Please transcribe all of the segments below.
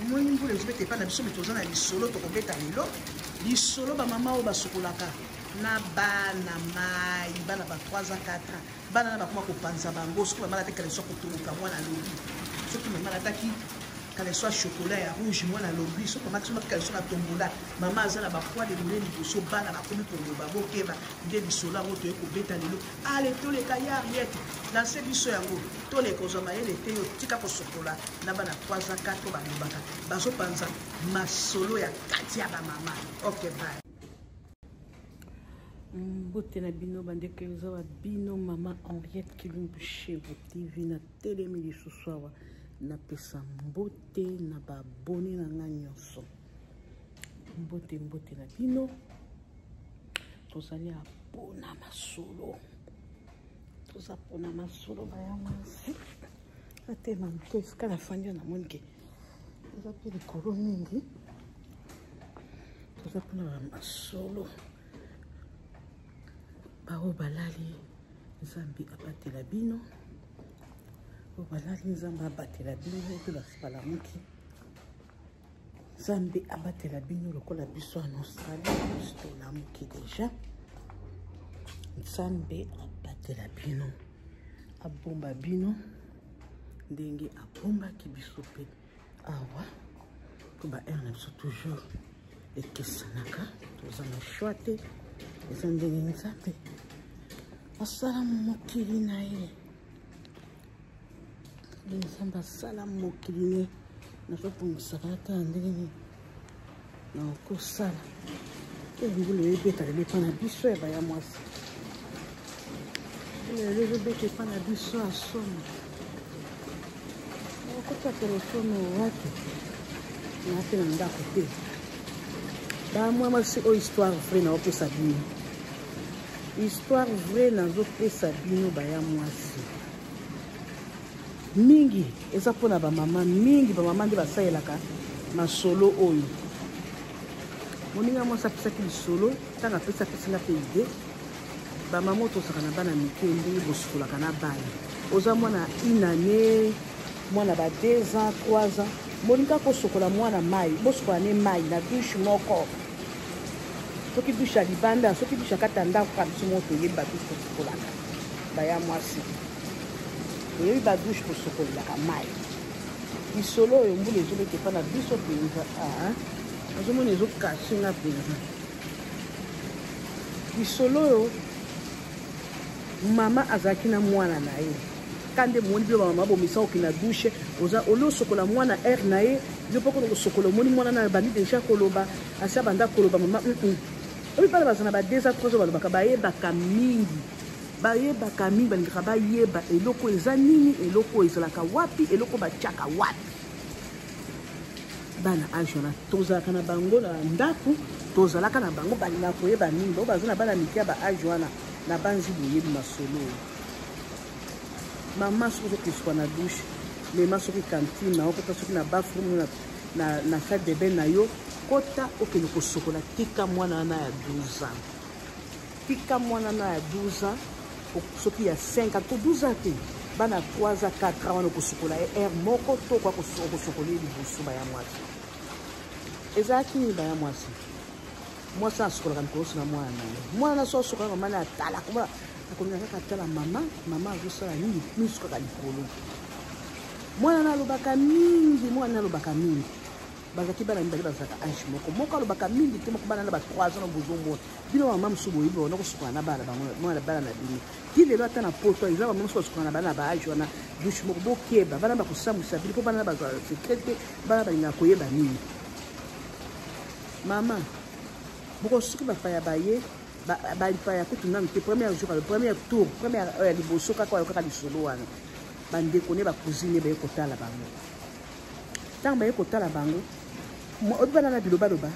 Namoni mbula ezobeta epai na biso, me toza na lisolo tokobeta lelo. Lisolo bamama oyo basokolaka na bana mai, bana ba 3 ans 4 ans, bana na bakoma kopanza bango. Soki mama alataki kaleso kotomboka, mwana alobi. Soki mama alataki kaleso ya chocolat ya rouge, mwana alobi. Soki mama alataki kaleso na tombola, mama aza na bapoile monene liboso, bana bakomi koloba. Bokeba nde lisolo yango toye kobeta lelo. Ale toleka ya Ariete, lanse biso yango toleka. Ozwa mayele te yo, tika kosokola na bana 3 ans 4 balobaka, bazopanza masolo ya kati ya bamama. Ok, bye. Mbote na bino bandeko, eza wa bino mama Henriette Kilumbu Shevo TV. Na telemi lisusu awa, napesa mbote na babone na nga nyonso. Mbote mbote na bino. Tozali ya mpona masolo, toza mpona masolo baya mwasi. Atema moke esika nafandi, namoni ke eza mpe likolo mingi. Toza mpona masolo. Baoyo balali, Nzambe abatela bino. Oyo balali, Nzambe abatela bino. Mpe basi balamuki, Nzambe abatela bino. Lokola biso en Australie, biso tolamuki deja. Nzambe abatela bino, abomba bino ndenge abombaki biso mpe awa, po ba heure na biso toujours ekesanaka. Toza na choix te, eza ndenge Nzambe asala mokili na ye. Nzambe asala mokili ne, nazobongisaka ata na ndenge nini nakosala. Mbula ebeta lelo epa na biso ya baya mwasi, mbula lelo ezobeta epa na biso ya somo. Okota telefone wapi? Na mpe na ndako te. Bamwa mwasi oyo, histoire vrai naopesa bino, histoire vrai nazopesa bino baya mwasi. Mingi eza mpona bamama, mingi bamama nde basalelaka masolo oyo. Moninga mwasi apesaki lisolo, ntango apesi, apesinga mpe idée. Bamama oyo tozalaka na bana mike, ndenge bosukolaka na bana, oza mwana une année, mwana ba 2 ans, 3 ans, molinga kosokola mwana mai, bosukola ne mai na douche moko, soki douche ya libanda, soki douche ya kati ya ndako. Kaka biso moko toyebi badouche tosukolaka. Baya mwasi, toyebi badouche tosokolelaka mai. Lisolo oyo, mbula ezobeta epa na biso mpenza, ozomona ezokashe nga mpenza. Lisolo oyo, mama azalaki na mwana na ye. Ka nde moni bino bamama bomisa okende na douche, oza oli osokola mwana aire na ye, yo mpo kona kosokola, omoni mwana na bandi deja koloba, asi abanda koloba. Mama, oyo bana baza na ba 2 ans, 3 ans, balobaka, bayebaka mingi, bayebaka mingi, balingaka bayeba eloko eza nini, eloko ezalaka wapi, eloko batiaka wapi. Bana age wana tozalaka na bango na ndako, tozalaka na bango, balingaka koyeba mingi. Bao baza na bana mike ya ba age wana, na banzi boyebi masolo oyo. Mama, soki ozokosuka na douche, mema soki cantine na okota, soki na bathroom na salle de bain na yo, kota okende kosokola. Tika mwana wana ya 12 ans, tika mwana na ya 12 ans, soki ya 5 ans to 12 ans te, bana 3 ans, 4 ans wana, okosukola ye heure moko to kwa okosokola ye liboso. Baya mwasi, ezalaki nini? Baya mwasi, mwasi asukolaka mikolo nyonso na mwana na ye. Mwana na so asukolaka, mama na atala, akolinga kaka atala mama, mama azosala nini, miso kaka likolo. Mwana na alobaka mingi, mwana alobaka mingi. Bazalaki bana mibale, bazalaka age moko. Moko alobaka mingi te, moko bana na ba 3 ans. Bozomona bino bamama mosusu boyebi bona kosukola na bana bango, mwana bana na bino ti lelo. Ata na poto eza bamama mosusu basukola na bana na baage wana douche moko. Bokeba, bana bakosambwisa bino, mpo bana bazala secret te, bana balingaka koyeba nini. Mama bokosuki bapaya baye, bapaya kutu nanu te. Premier jour, le premier tour, première ya liboso kaka oyo kaka lisolo wana, bandeko ne, bacousine baye kotala bango. Ntango baye kotala bango, oyebi bana na bilobaloba,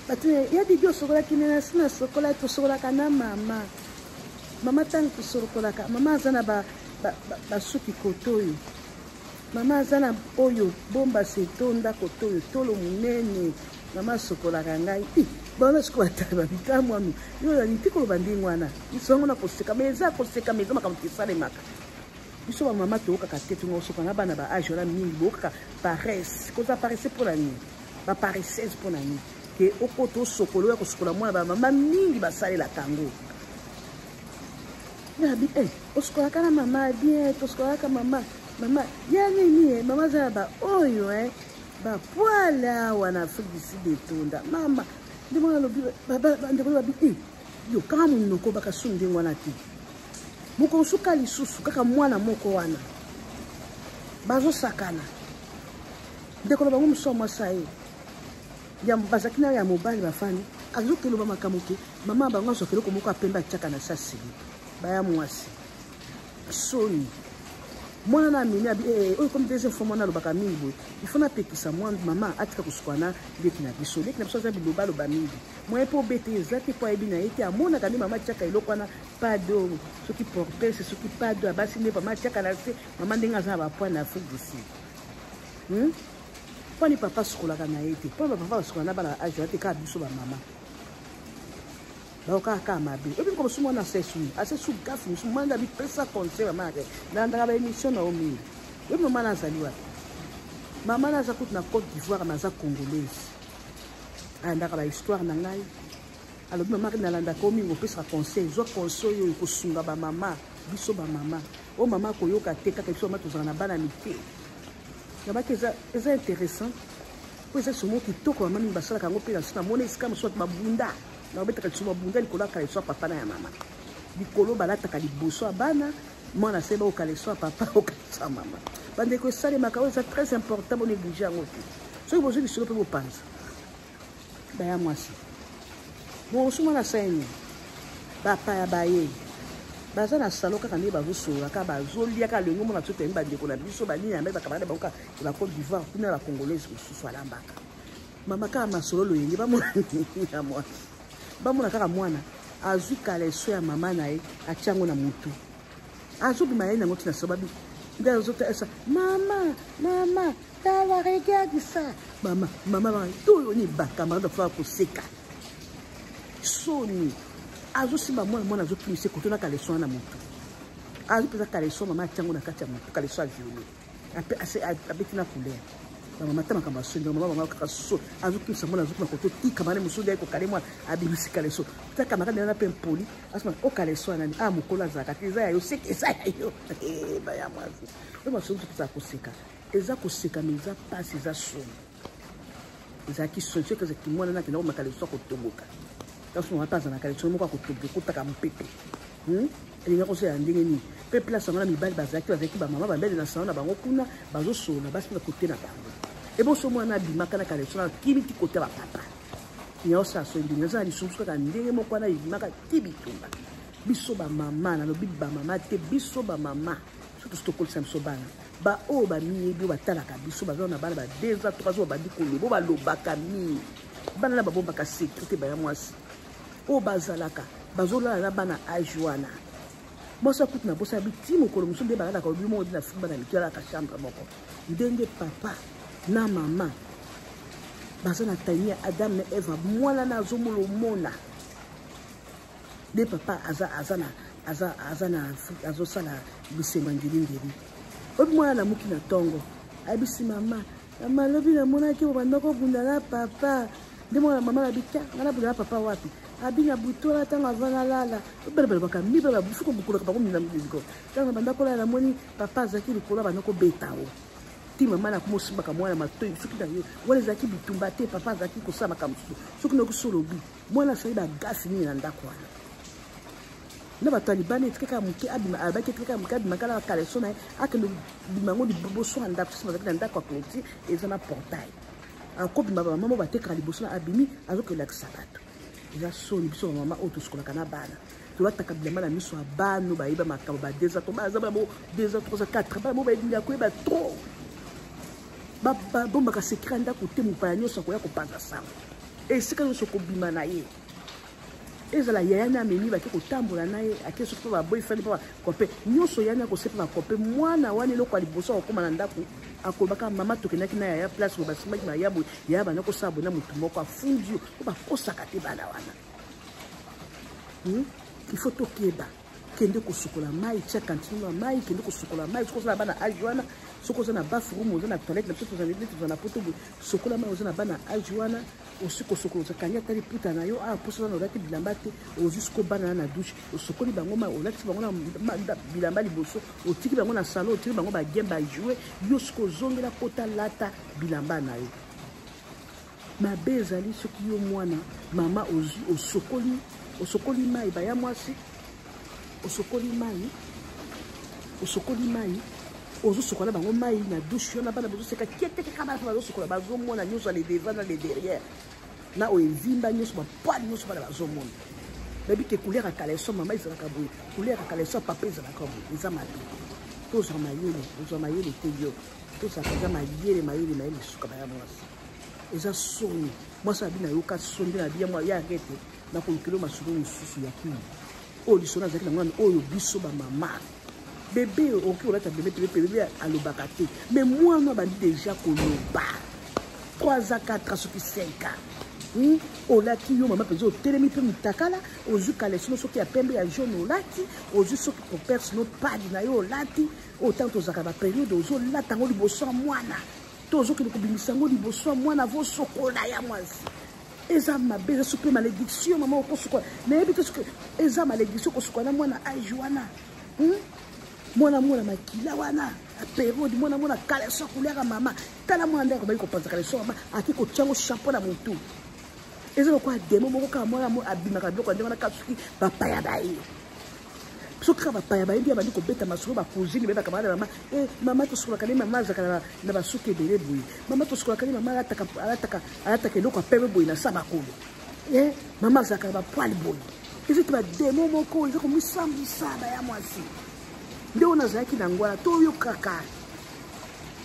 bato ya bibi osokolaki nena si nasokola, tosokolaka na mama. Mama, ntango tosokolaka, mama aza na basuki koto oyo, mama aza na oyo bombasi etonda koto oyo, tolo monene, mama asokolaka ngai. Bana sikoyo batala babikamwami, yo ozali ti koloba ndenge wana. Lisongo na koseka, ma eza koseka, ma eza makambo esalemaka. Biso bamama toyokaka te, tonga kosoka na bana ba age wana mingi, boyokaka paresse. Koza paresse mpo na nini? Baparesseuse mpo na nini? Ke okota osokola, oya kosokola mwana, bamama mingi basalelaka yango. Nabi eh, osokolaka na mama bien, tosokolaka mama. Mama ya nini? Eh, mama aza na baoyo eh, bapoile awa na Afrique du Sud etonda. Mama nde mwana alobi, bandeko babi eh, yo kaka monoko bakasu ndenge wana te. Mokolo suka lisusu kaka mwana moko wana bazosakana, ndeko na bango mosusu ya mwasi aye, bazalaki na ya mobali, bafandi, azokeloba makambo ke mama bango azwaka eloko moko apembe atiaka na sasili. Baya mwasi, soni. Mwana na amemi abi eh, eh, oyo komi deuxième fois mwana alobaka mingi boye, il faut napekisa mwana, mama atika kosuka na leki na biso. Leki na biso aza bilobaloba mingi, moyen mpo obete eza te, mpo ayebi na ye te, amonaka nde mama atiaka eloko wana, pado soki portese, soki pado ya basi, nde mama atiaka na se. Mama ndenge aza na bapoint na Afrique du Sud, Mponi papa asukolaka na ye te? Mponi bapapa basukola na bana age wana te? Kaka biso bamama bakokaka kaka mabe. Oyebi moko mosusu mwana asesu asesu gafe mosusu, mwana bipesa conseil. Mama yake nalandaka baémission na yo mingi. Oyebi mama na azali wapi? Mama na aza kutu na Côte d'Ivoire, ma aza Congolaise, alandaka bahistoire na ngai. Alobi: mama, nalandaka yo mingi, opesaka conseil, zwa conseil oyo ekosunga bamama, biso bamama oyo mama akoyoka te. Kaka biso mama tozala na bana mike. Nabaki eza intéressant po eza somo kitoko. Mama mingi basalaka yango mpe na so namoni esika mosusu bato babunda na babetaka lisusu, babunda likolo ya caleçon ya papa na ya mama, likolo balataka liboso ya bana. Mwana se baoka caleçon ya papa, oka caleçon ya mama. Bandeko, esalemaka, oyo eza très important, bonéglige yango te. Soki bozwi lisolo mpe bopanza, baya mwasi mosusu, mwana asali nini? Bapaya baye, baza na salon kaka nde bazosolola, kaka bazolia, kaka lengo mona biso toyemi bandeko na biso banini ya bakamarade bango kaka ya Côte d'Ivoire kuna, Bacongolaise mosusu alambaka. Mama kaka masolo loyenge, bamona ya mwasi, bamona kaka mwana azwi caleçon ya mama na ye, atia yango na motu, azobima ye nango ntina sababi nde azotasa: mama, mama, tala, regarde ça, mama, mama. Toyo ni bacamarade bafa koseka, soni. Azosimba mwana, mwana azokimisa koto na caleçon wana na motu, azwi mpenza caleçon mama atiango na kati ya motu, caleçon ya violet, abeti na couleur. Bamama ta makambo ya soni. Bamama bango kaka so azokimisa mwana, azokima koto tika mane mosusu aye kokale mwana, abimisi caleçon. Ta camarade wana mpe mpoli asoma o caleçon ya nani? A mokolo azalaka te, eza ya yo, seke eza ya yo. Baya mwasi, oyo masolo mosusu eza koseka, eza koseka, mais eza pasi, eza soni. Ezalaki soni soki ezalaki mwana na akenda komaka caleçon akotomboka. Kasi mama mpe aza na caleçon moko akotomboka, ekotaka mopepe, elinga kosala ndenge nini? Mpe place yango na mibali bazalaki bamama bambele na salon na bango kuna, bazosolola, basi mpe kote na bango. Eboso mwana abimaka na caleçon na kimi ti kote bapapa nyonso. Aso ndenge eza na lisusu kaka ndenge moko wana ebimaka ti bitumba. Biso bamama, nalobi bamama te, biso bamama surtout, tokolisa biso bana baoyo bamiyebi, oyo batalaka biso, baza na bana ba 2 ans, 3 ans, babandi koloba, oyo balobaka mingi. Bana na babombaka sécurité. Baya mwasi oyo bazalaka bazolala na bana age wana, mwasi akuti na bosa biti mokolo mosusu nde balalaka obi moko na Afrique, bana mike alaka chambre moko. Ndenge papa na mama baza na tani ya Adam na Eva, mwana na azomona, omona nde papa aza na aza na Afrique, azosala bisengo ya ngelingeli. Obi mwana alamuki na ntongo, ayebisi mama: mama, alobi namonaki bobanda kobunda na papa. Nde mwana mama nabi ta ngai nabunda na papa wapi? Abi na butu wana, ntango ava nalala, bana balobaka mibala babufu kobukulaka bango mina miziko. Ntango banda kolala, namoni papa azalaki likolo, banda kobeta o ti mama na komosimbaka mwana matoi. Soki na ye wana ezalaki bitumba te, papa azalaki kosala makambo mosusu. Soki nayoki so olobi mwana asali bagasi nini na ndako wana na bato ya libanda, etika kaka moke abima. Alobaki etika kaka moke abima, kala caleçon na ye, akende bima yango liboso ya ndako. Soki bazalaki na ndako ya clôture, eza na portail, akobima, bamama mo batekaka liboso na, abimi, azokolakisa bato. Eza soni. Biso bamama oyo tosukolaka na bana, tolataka bilamba na miso ya bana, bayeba makambo ba 2 ans, baza bana bo 2 ans, 3 ans, 4, bana mo bayebi koyeba trop, babombaka secret ya ndako te. Mopaya nyonso akoya kopanza sango esika nyonso kobima na ye, ezala yaya na amemi, bake kotambola na ye, ake soki mpo baboyfriend, mpo bakope nyonso yani akosepa bakope. Mwana wana, eloko ya liboso akokóma na ndako, akolobaka: mama, tokendaki na yaya place boye, basimbaki baya boye, yaya banda kosala boye na motu moko. Afundi yo po bakosaka te bana wana. Il faut tokeba. Kende kosukola mai, tia kantine na mai, kende kosukola mai. Soki oza na bana age wana, soki oza na bathroom, oza na toilette na biso, tozali neti toza na poto boye, sokola mai. Oza na bana age wana, osi kosokola, okangi ata liputa na yo awa mposa wana, olati bilamba te, ozwi siko bana na douche, osokoli bango mai, olatisi bango na bilamba liboso, otiki bango na salon, otiki bango bagame, bajoue. Yo siko ozongela kota, lata bilamba na yo. Mabe ezali soki yo mwana mama ozwi, osokoli, osokoli mai, baya mwasi, osokoli mai, osokoli mai, ozosokola bango mai na douche yo na bana, bozoseka kietekeka. Bana mpe bazosokola, bazomona nyonso, le devant na le derrière, na oyo evimba nyonso, bapoils nyonso, bana bazomona. Bayebi ke couleur ya caleçon mama ezalaka boye, couleur ya caleçon papa ezalaka boye. Eza mabe. Tozwa mayele, ozwa mayele te yo. Tozalaka eza mayele, mayele, mayele suka. Baya mwasi, eza soni. Mwasi abi nayoka soni nde nabi ya arrête. Nakolukela masolo mosusu ya kini oyo lisolo azalaki nango nani oyo. Biso bamama, bebe okoki kolata bebe te, bebe alobaka te, mais mwana abandi déjà koloba 3 ans, 4 ans, soki 5 ans. Olati yo mama mpenza, otelemi mpe mitakala, ozwi caleçon soki ya pembe, ya jaune, olati, ozwi soki popere, sino padi na yo olati. Oyo ntango tozalaka bapériode, ozolata yango liboso ya mwana to ozokende kobimisa yango liboso ya mwana, vosokola ya mwasi, eza mabe. Eza soki malédiction. Mama okosukola, nayebi te soki eza malédiction kosukola na mwana age wana, Mwana mwana makila wana, période, mwana mwana caleçon couleur ya mama. Tala mwana ndenge akobaki kopanza caleçon, mama ake kotiango shampoing na motu. Eza lokola démon moko kaka. Mwana abimaka biloko ya ndenge wana kaka soki bapaya baye, soki kaka bapaya bayebi, abandi kobeta masolo. Bacousine bayebaka bana mama: e mama, tosukolaka nde mama azalaka na basuki ebele boye. Mama, tosukolaka nde mama alataka eloko ya pembe boye na sa makolo. E mama azalaka na bapoils boye. Eza te badémon moko eza komisambwisa. Baya mwasi, nde oyo nazalaki na ngwana, toyokaka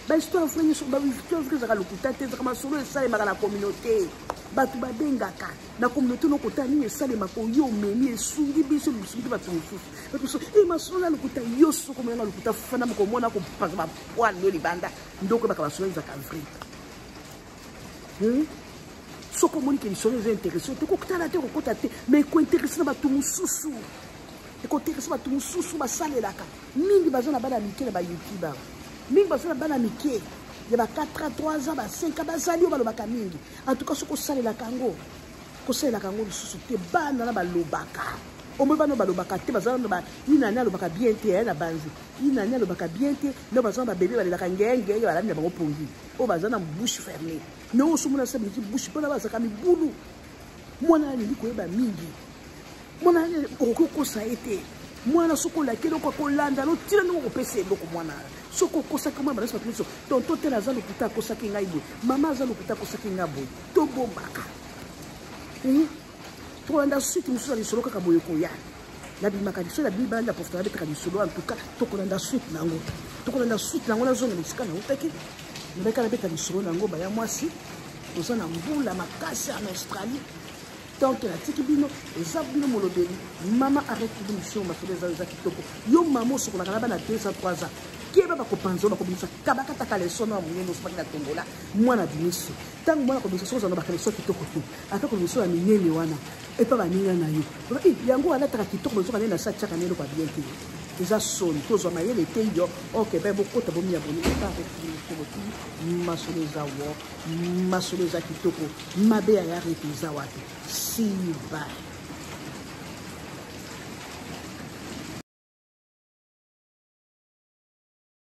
bahistoire vrai nyonso. Bahistoire vrai ezalaka lokuta te, ezalaka masolo esalemaka na communauté. Bato babengaka na communauté, nokota nini esalemaka, oyo omemi esungi biso, esungi bato mosusu. Bato mosusu e masolo na lokuta. Yo soko omonanga lokuta, fanda mokomona kopanza bapoils no libanda, ndoko oyebaka masolo ezalaka vrai. Soki omoni ke lisolo eza intéressé te, kokotala te, kokota te, mais ekointéresser na bato mosusu, ekointéresser bato mosusu. Basalelaka mingi, baza na bana mike na bayoutube awa mingi, baza na bana mike ya ba 4 ans, 3 ans, ba 5 ans, bazali oyo balobaka mingi. En tout cas, soki osalelaka yango, kosalelaka yango lisusu te. Bana na balobaka, omoi bana oyo balobaka te, baza na inani alobaka bien te, ya na banzi inani alobaka bien te, nde baza na babebe balelaka ngenge, balali na bango pongi, oyo baza na bouche fermée. Mais oyo osomona sa mingi bouche mpona bazalaka mibulu. Mwana alingi koyeba mingi. Mwana okoki kokosa ye te. Mwana soki olaki eloko, akolanda notina ndenge okopesa eloko. Mwana soki okosaki mwana, banasi bato nyonso: tonton tele aza lokuta, akosaki ngai boye, mama aza lokuta, akosaki ngai boye. Tobombaka. Tokolanda suite mosusu ya lisolo kaka boye. Koya nabimaka lisolo, nabimi banda profita, nabetaka lisolo. En tout cas, tokolanda suite nango, tokolanda suite nango. Nazongela esika nautaki, nabeka nabeta lisolo nango. Baya mwasi, toza na mbula makasi en Australie. Donc natiki bino, eza bino molobeli mama arrête émission. Masolo eza kitoko. Yo mama osokolaka na bana 2 ans, 3 ans, keba, bakopanza oyo, bakobimisa kabakata caleçon ya monene osopaki na tombola. Mwana abimisi, ntango mwana kobimisa, soki ozala na bacaleçon kitoko te, ata kobimisa ya minene wana epa baninga na yo, yango alataka kitoko, bozoka nde na sa tiaka na eloko ya bien te. Eza soni. Tozwa mayele te yo. Ok, be bokota, bomiya boni epa botiki masolo. Eza wo masolo eza kitoko. Mabe ya yarete eza wapi? See you, bye.